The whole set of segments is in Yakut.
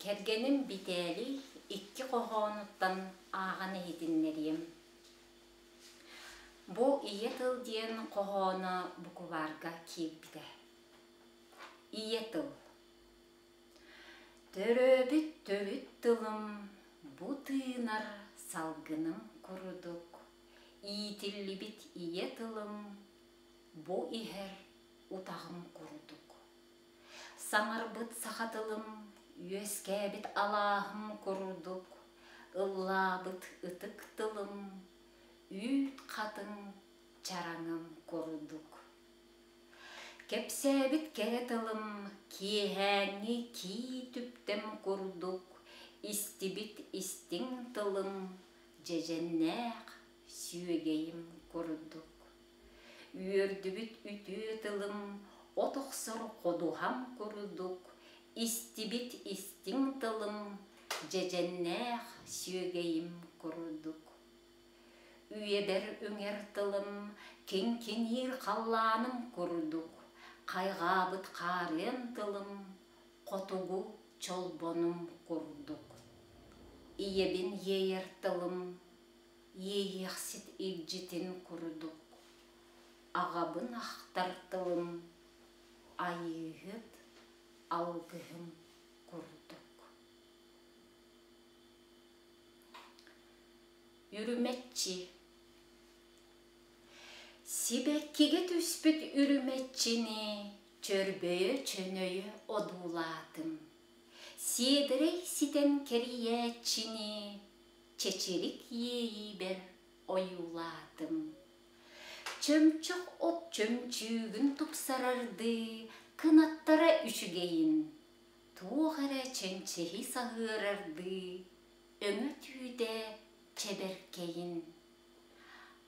Кэргэним Битээлий икки хоһоонуттан ааҕан иһитиннэриэм. Бу «Ийэ тыл» диэн хоһооно букубаарга киирбитэ. Ийэ тыл Төрөөбүт төрүт тылым бу тыынар салгыным курдук, иитиллибит ийэ тылым бу иһэр утаҕым курдук. Саҥарбыт саха тылым үөскээбит алааһым курдук, ыллаабыт ытык тылым үүт хатыҥ чараҥым курдук. Кэпсээбит кэрэ тылым киэһээҥҥи кии түптэм курдук, истибит истиҥ тылым дьэдьэннээх сүөгэйим курдук. Үөрдүбүт үтүө тылым от охсор ходуһам курдук, истибит истиҥ тылым дьэдьэннээх сүөгэйим курдук. Үйэбэр үҥэр тылым киҥкиниир халлааным курдук, хайҕаабыт хаарыан тылым хотугу чолбонум курдук. Ийэбин иэйэр тылым иэйиэхсит илдьитин курдук, аҕабын ахтар тылым айыыһыт алгыһым курдук. Үрүмэччи Сибэккигэ түспүт үрүмэччини чөрбөйө-чөнөйө одуулаатым. Сиэдэрэй ситэн кэрийээччини чэчирик иэйиибэр ойуулаатым. Чөмчөх от чөмчүүгүн тупсарардыы кынаттара үчүгэйин, туох эрэ чэнчиһи саһыарардыы өҥө түүтэ чэбэркэйин.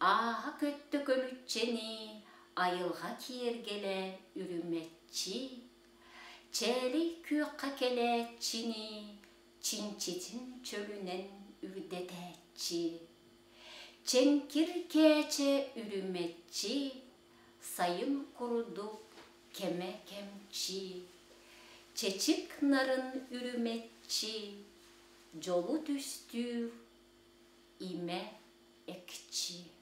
Ааһа көттө көлүччэни айылҕа киэргэлэ үрүмэччи, чээлэй күөххэ кэлээччини чинчитин чөлүнэн үрдэтээччи. Чэҥкир кээчэ үрүмэччи, сайын курдук кэмэ кэмчи, чэчик нарын үрүмэччи, дьолу түстүүр имэ экчи.